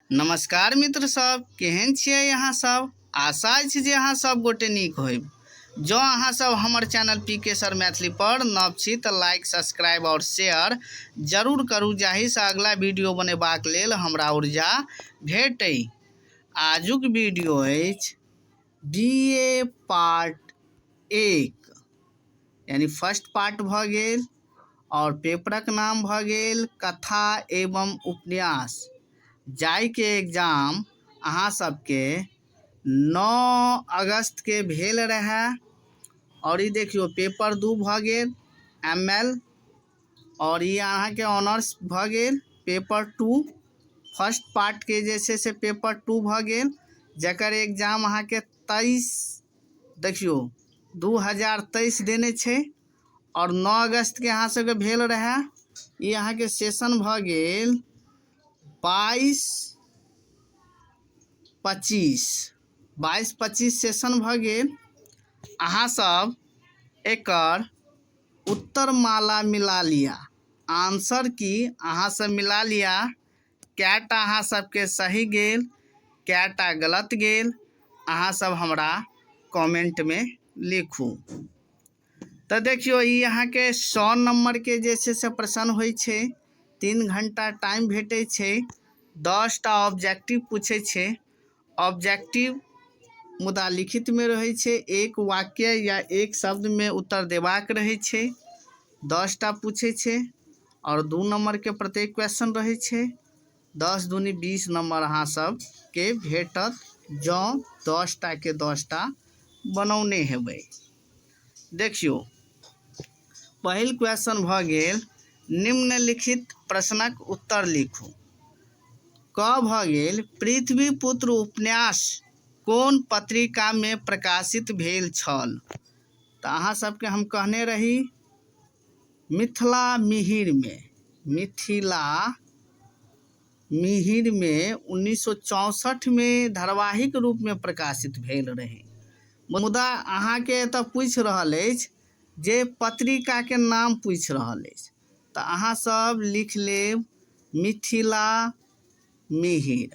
नमस्कार मित्र सब, केहन छियै अहाँ सब? आशा अछि जे अहाँ सब गोटे नीक होइब। जँ अहाँ सब हमर चैनल पी के सर मैथिली पर नव छी तऽ लाइक, सब्सक्राइब और शेयर जरूर करू, जाहिसँ अगला वीडियो बनेबाक लेल हमरा ऊर्जा भेटै। आजुक वीडियो अछि बी ए पार्ट 1, यानी फर्स्ट पार्ट भऽ गेल और पेपरक नाम भऽ गेल कथा एवं उपन्यास, जाहिके एग्जाम अहाँ सबके 9 अगस्त के भेल रहए। और ई देखियौ पेपर 2 भऽ गेल एम एल, और ई अहाँके ऑनर्स भऽ गेल पेपर 2, फर्स्ट पार्ट के जे छै से पेपर 2 भऽ गेल, जकर एग्जाम अहाँके 23 देखियौ 2023 देने छै और 9 अगस्त के अहाँ सबके भेल रहए। ई अहाँके सेशन भऽ गेल 22-25, 22-25 सेशन भऽ गेल। अहाँ सब एकर उत्तर माला मिला लिया, आंसर की अहाँ सब मिला लिया, कएटा अहाँ सबके सही गेल, कएटा गलत गेल, अहाँ सब हमरा कमेंटमे लिखू। तऽ देखियौ ई अहाँके 100 नम्बरके जे छै से प्रश्न होइ छै, 3 घंटा टाइम भेटै छै, 10टा ऑब्जेक्टिव पूछै छै। ऑब्जेक्टिव मुदा लिखितमे रहै छै, एक वाक्य या एक शब्दमे उत्तर देबाक रहै छै। 10टा पूछै छै आओर 2 नम्बरके प्रत्येक क्वेश्चन रहै छै। 10 दूनी 20 नम्बर अहाँ सबके भेटत जँ 10टा के 10टा बनौने हेबै। देखियौ पहिल क्वेश्चन भऽ गेल, निम्नलिखित प्रश्नक उत्तर लिखू। क भऽ गेल, पृथ्वीपुत्र उपन्यास कोन पत्रिकामे प्रकाशित भेल छल? तऽ अहाँ सबके हम कहने रही मिथिला मिहिरमे, मिथिला मिहिरमे 1964मे धारावाहिक रूपमे प्रकाशित भेल रहै। मुदा अहाँके एतऽ पूछि रहल अछि जे पत्रिकाके नाम पूछि रहल अछि, तऽ अहाँ सब लिख लेब मिथिला मिहिर।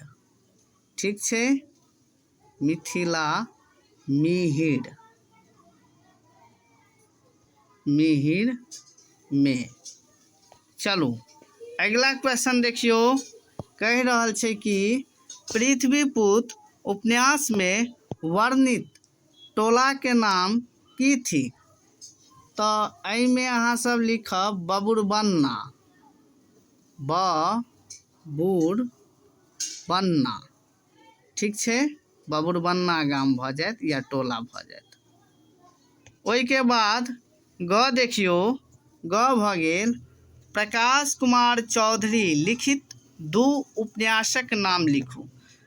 ठीक छै, मिथिला मिहिर, मिहिर में। चलू अगिला क्वेश्चन देखियौ, कहि रहल छै कि पृथ्वीपुत्र उपन्यास में वर्णित टोला के नाम की थिक? तऽ एहिमे अहाँ सब लिखब बबुरबन्ना, बबुरबन्ना। ठीक छै, बबुरबन्ना गाम भऽ जायत या टोला भऽ जायत। ओहिके बाद ग देखियौ, ग भऽ गेल प्रकाश कुमार चौधरी लिखित 2 उपन्यासक नाम लिखू।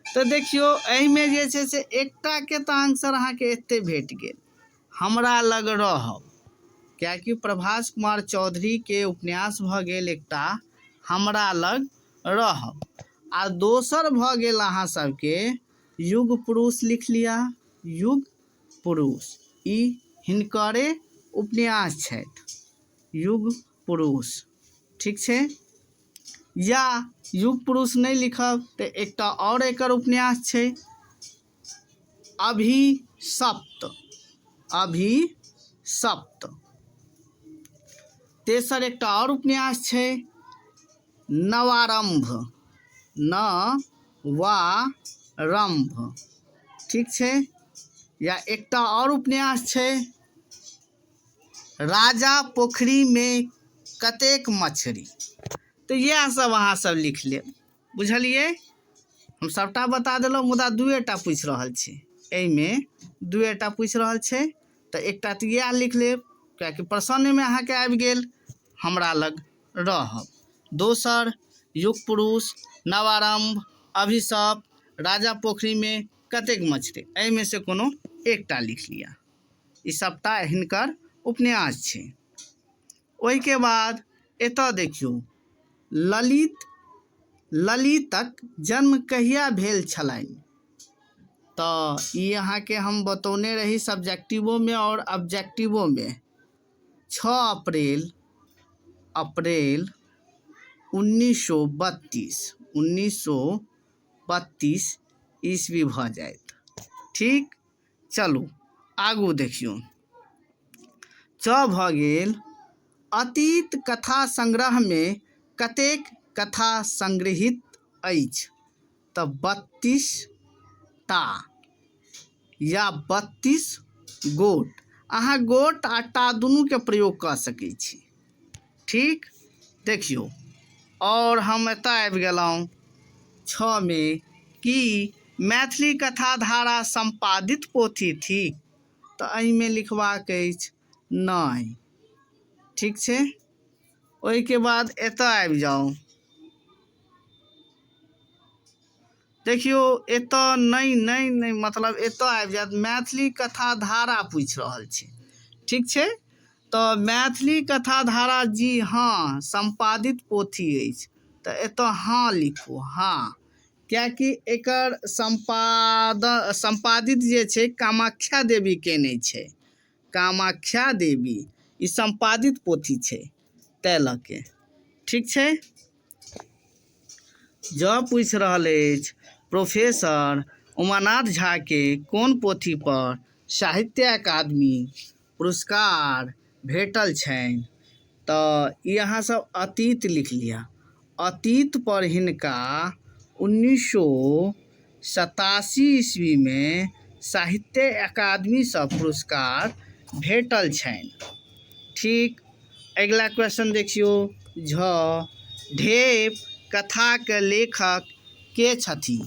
तऽ देखियौ एहिमे जे छै से एकटाके तऽ आंसर अहाँके एते भेट गेल, हमरा लग रहब, किएकि प्रभास कुमार चौधरीके उपन्यास भऽ गेल एकटा हमरा लग रहब, आ दोसर भऽ गेल अहाँ सबके युग पुरुष लिख लिअ, युग पुरुष, ई हिनकरे उपन्यास छथि, युग पुरुष। ठीक छै, या युग पुरुष नहि लिखब तऽ एकटा आओर एकर उपन्यास छै अभिशप्त, अभिशप्त। तेसर एकटा आओर उपन्यास छै नवारंभ, नवारंभ। ठीक छै, या एकटा आओर उपन्यास छै राजा पोखरी में कतेक मछरी। तऽ इएह सब अहाँ सब लिख लेब, बुझलियै? हम सबटा बता देलहुँ, मुदा दुएटा पूछि रहल छी, एहिमे दुएटा पूछि रहल छै, तऽ एकटा तऽ इएह लिख लेब, किएकि प्रसन्नमे अहाँके आबि गेल हमरा लग रहब। दोसर युग पुरुष, नवारंभ, अभिशप, राजा पोखरी में कतेक मछली, एहिमे से कोनो एकटा लिख लिअ। ई सबटा हिनकर उपन्यास छै। ओहिके बाद एतऽ देखियौ, ललितक जन्म कहिया भेल छलनि? तऽ ई अहाँके हम बतौने रही सब्जेक्टिवोमे आओर ऑब्जेक्टिवोमे, 6 अप्रैल 1932, बत्तीस ईस्वी भऽ जायत। ठीक, चलू आगू देखियौ। च भऽ गेल अतीत कथा संग्रहमे कतेक कथा संग्रहित अछि? तऽ 32 टा या 32 गोट। अहाँ गोट आ टा दुनूके प्रयोग कऽ सकै छी। ठीक, देखियौ आओर हम एतऽ आबि गेलहुँ 6 मे कि मैथिली कथा धारा सम्पादित पोथी थिक? तऽ एहिमे लिखबाक अछि नहि। ठीक छै, ओहिके बाद एतऽ आबि जाउ। देखियौ एतऽ नहि नहि नहि, मतलब एतऽ आबि जायत मैथिली कथा धारा पूछि रहल छै। ठीक छै, तऽ मैथिली कथा धारा जी हाँ सम्पादित पोथी अछि, तऽ एतऽ हाँ लिखू, हाँ, किएकि एकर सम्पादित जे छै कामाख्या देवी केने छै, कामाख्या देवी ई सम्पादित पोथी छै तै लऽ के। ठीक छै, जँ पूछि रहल अछि प्रोफेसर उमानाथ झा के कोन पोथी पर साहित्य अकादमी पुरस्कार भेटल छनि, तऽ ई अहाँ सब अतीत लिख लिअ। अतीत पर हिनका 1987 ईस्वी में साहित्य अकादमी सँ पुरस्कार भेटल छनि। ठीक, अगिला क्वेश्चन देखियौ। झ ढेप कथाके लेखक के छथि?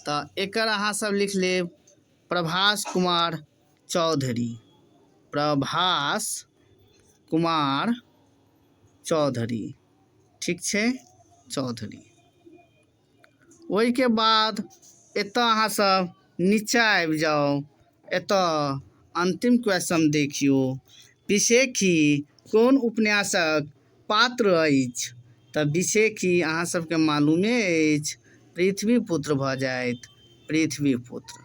तऽ एकर अहाँ सब लिख लेब प्रभास कुमार चौधरी, प्रभास कुमार चौधरी। ठीक छै, चौधरी। ओहिके बाद एतऽ अहाँ सब नीचा आबि जाउ। एतऽ अंतिम क्वेश्चन देखियौ, बिसेखी कोन उपन्यासक पात्र अछि? तऽ बिसेखी अहाँ सबके मालूमे अछि पृथ्वीपुत्र भऽ जायत, पृथ्वीपुत्र,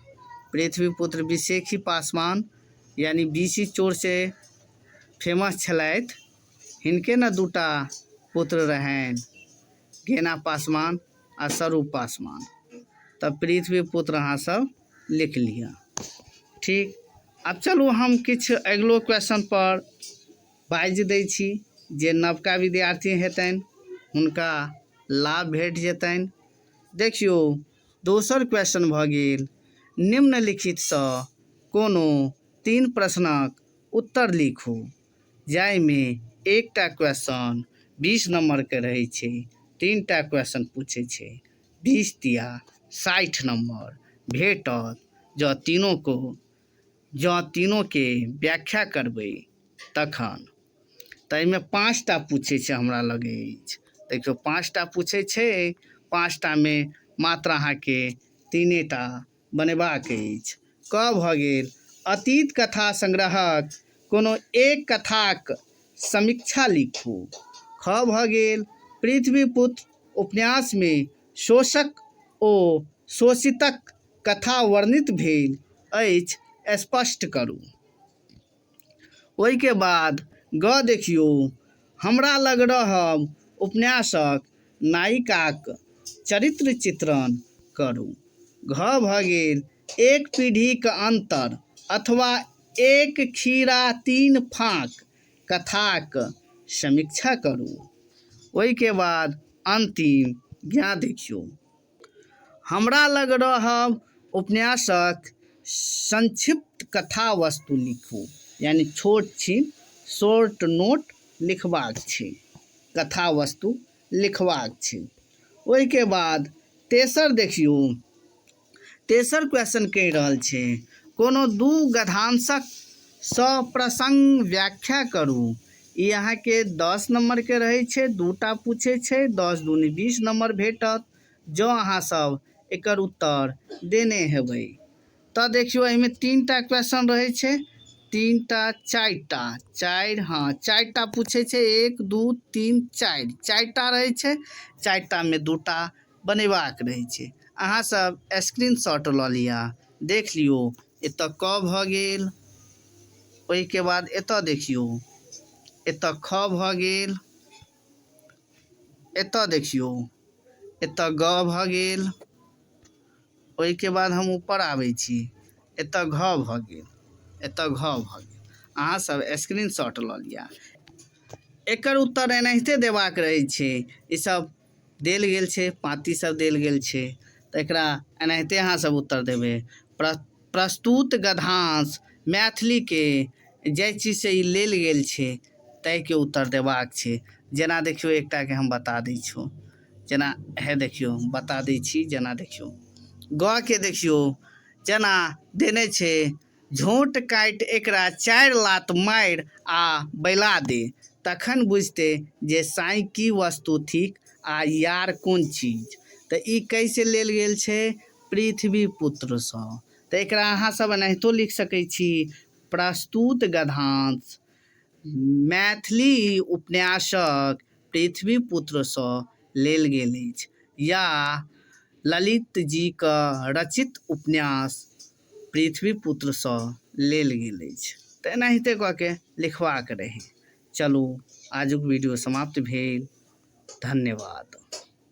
पृथ्वीपुत्र बिसेखी पासवान यानी बीसी चोर से फेमस छलथि, हिनके ने दूटा पुत्र रहनि, गेना पासवान आ स्वरूप पासवान। तऽ पृथ्वीपुत्र अहाँ सब लिख लिअ। ठीक, आब चलू हम किछु अगिलो क्वेश्चन पर बाजि दै छी, जे नवका विद्यार्थी हेतनि हुनका लाभ भेट जेतनि। देखियौ दोसर क्वेश्चन भऽ गेल, निम्नलिखितसँ कोनो 3 प्रश्नक उत्तर लिखू, जाहिमे एकटा क्वेश्चन 20 नंबरके रहै छै, 3टा क्वेश्चन पूछै छै, 20 तिया 60 नंबर भेटत जँ तीनोके व्याख्या करबै तखन। तऽ एहिमे 5टा पूछै छै हमरा लग अछि। देखियौ 5टा पूछै छै, 5टामे मात्र अहाँके 3टा बनेबाक अछि। क भऽ गेल अतीत कथा संग्रहक कोनो एक कथाक समीक्षा लिखू। ख भऽ गेल पृथ्वीपुत्र उपन्यासमे शोषक ओ शोषितक कथा वर्णित भेल अछि, स्पष्ट करू। ओहिके बाद ग देखियौ, हमरा लग रहब उपन्यासक नायिकाक चरित्र चित्रण करू। घ भऽ गेल एक पीढ़ीक अंतर अथवा एक खीरा 3 फाँक कथाक समीक्षा करू। ओहिके बाद अंतिम ज्ञा देखियौ, हमरा लग रहब उपन्यासक संक्षिप्त कथा वस्तु लिखू, यानी छोट छिन शॉर्ट नोट लिखबाक छै, कथा वस्तु लिखबाक छै। ओहिके बाद तेसर देखियौ, तेसर क्वेश्चन कहि रहल छै कोनो 2 गद्यांशक सप्रसंग व्याख्या करू। ई अहाँके 10 नंबरके रहै छै, 2टा पूछै छै, 10 दूनी 20 नंबर भेटत जँ अहाँ सब एकर उत्तर देने हेबै। तऽ देखियौ एहिमे 3टा क्वेश्चन रहै छै, 3टा 4टा, 4, हाँ 4टा पूछै छै, 1 2 3 4, 4टा रहै छै, 4टामे 2टा बनेबाक रहै छै। अहाँ सब स्क्रीनशॉट लऽ लिअ, देख लियौ। एतऽ क भऽ गेल, ओहिके बाद एतऽ देखियौ एतऽ ख भऽ गेल, एतऽ देखियौ एतऽ ग भऽ गेल, ओहिके बाद हम ऊपर आबै छी, एतऽ घ भऽ गेल, एतऽ घ भऽ गेल। अहाँ सब स्क्रीनशॉट लऽ लिअ। एकर उत्तर एनाहिते देबाक रहै छै। ई सब देल गेल छै, पाँति सब देल गेल छै, तऽ एकरा एनाहिते अहाँ सब उत्तर देबै। प्रस्तुत गद्यांश मैथिलीके जाहि चीजसँ ई लेल गेल छै ताहिके उत्तर देबाक छै। जेना देखियौ, एकटाके हम बता दै छी, जेना हे देखियौ, बता दै छी, जेना देखियौ ग के देखियौ, जेना देने छै झोँट काटि एकरा 4 लात मारि आ बैला दे, तखन बुझतै जे साँइ की वस्तु थिक आ यार कोन चीज। तऽ ई कैसे लेल गेल छै? पृथ्वी पुत्रसँ। तऽ एकरा अहाँ सब एनाहितो लिख सकै छी, प्रस्तुत गद्यांश मैथिली उपन्यासक पृथ्वी पुत्रसँ लेल गेल अछि या ललित जीक रचित उपन्यास पृथ्वी पुत्रसँ लेल गेल अछि। तऽ एनाहिते कऽ के लिखबाक रहै। चलू, आजुक वीडियो समाप्त भेल। धन्यवाद।